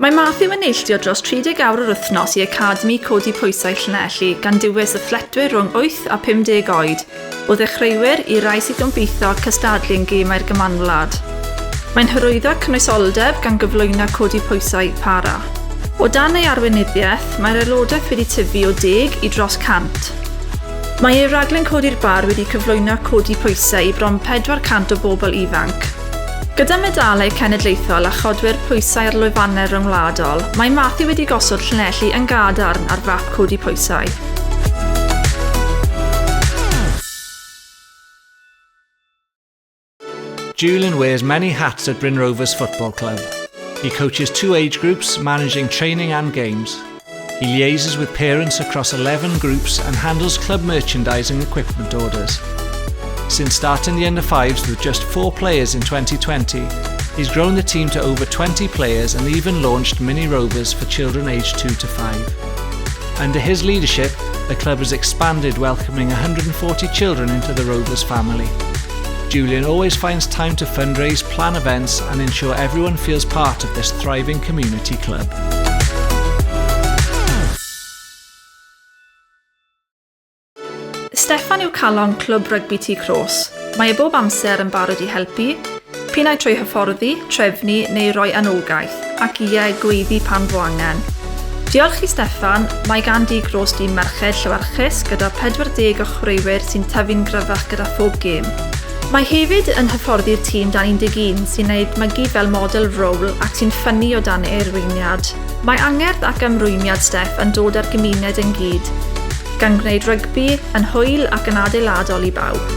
Mae Matthew yn neilltuo dros 30 awr yr wythnos i Academi Codi Pwysau Llanelli gan dywys athletwyr rhwng 8 a 50 oed, o ddechreuwyr i rai sydd gobeithio cystadlu yn Gemau'r Gymanwlad. Mae'n hyrwyddo cynwysoldeb gan gyflwyno codi pwysau para. O dan ei arweinyddiaeth, mae'r aelodaeth wedi tyfu o deg i dros 100. Mae ei raglen Codi'r Bar wedi cyflwyno codi pwysau i bron 400 o bobl ifanc. Gyda medalau cenedlaethol a chodwyr pwysau ar lwyfannau rhyngwladol, mae Matthew wedi gosod Llanelli yn gadarn ar fap codi pwysau. Julian wears many hats at Bryn Rovers Football Club. He coaches two age groups, managing training and games. He liaises with parents across 11 groups and handles club merchandising equipment orders. Since starting the under fives with just four players in 2020, he's grown the team to over 20 players and even launched mini rovers for children aged 2 to 5. Under his leadership, the club has expanded, welcoming 140 children into the Rovers family. Julian always finds time to fundraise, plan events, and ensure everyone feels part of this thriving community club. Steffan yw calon Clwb Rygbi Tŷ Croes. Mae e bob amser yn barod i helpu, p'un ai trwy hyfforddi, trefnu neu roi anogaeth, ac ie, gweiddi pan fo angen. Diolch i Steffan, mae gan Dŷ Croes dîm merched llewyrchus gyda 40 o chwaraewyr sy'n tyfu'n gryfach gyda phob gêm. Mae hefyd yn hyfforddi'r tîm dan 11 sy'n ei edmygu fel model rôl ac sy'n ffynnu o dan ei arweiniad. Mae angerdd ac ymrwymiad Steff yn dod â'r gymuned ynghyd, gan gwneud rygbi yn hwyl ac yn adeiladol i bawb.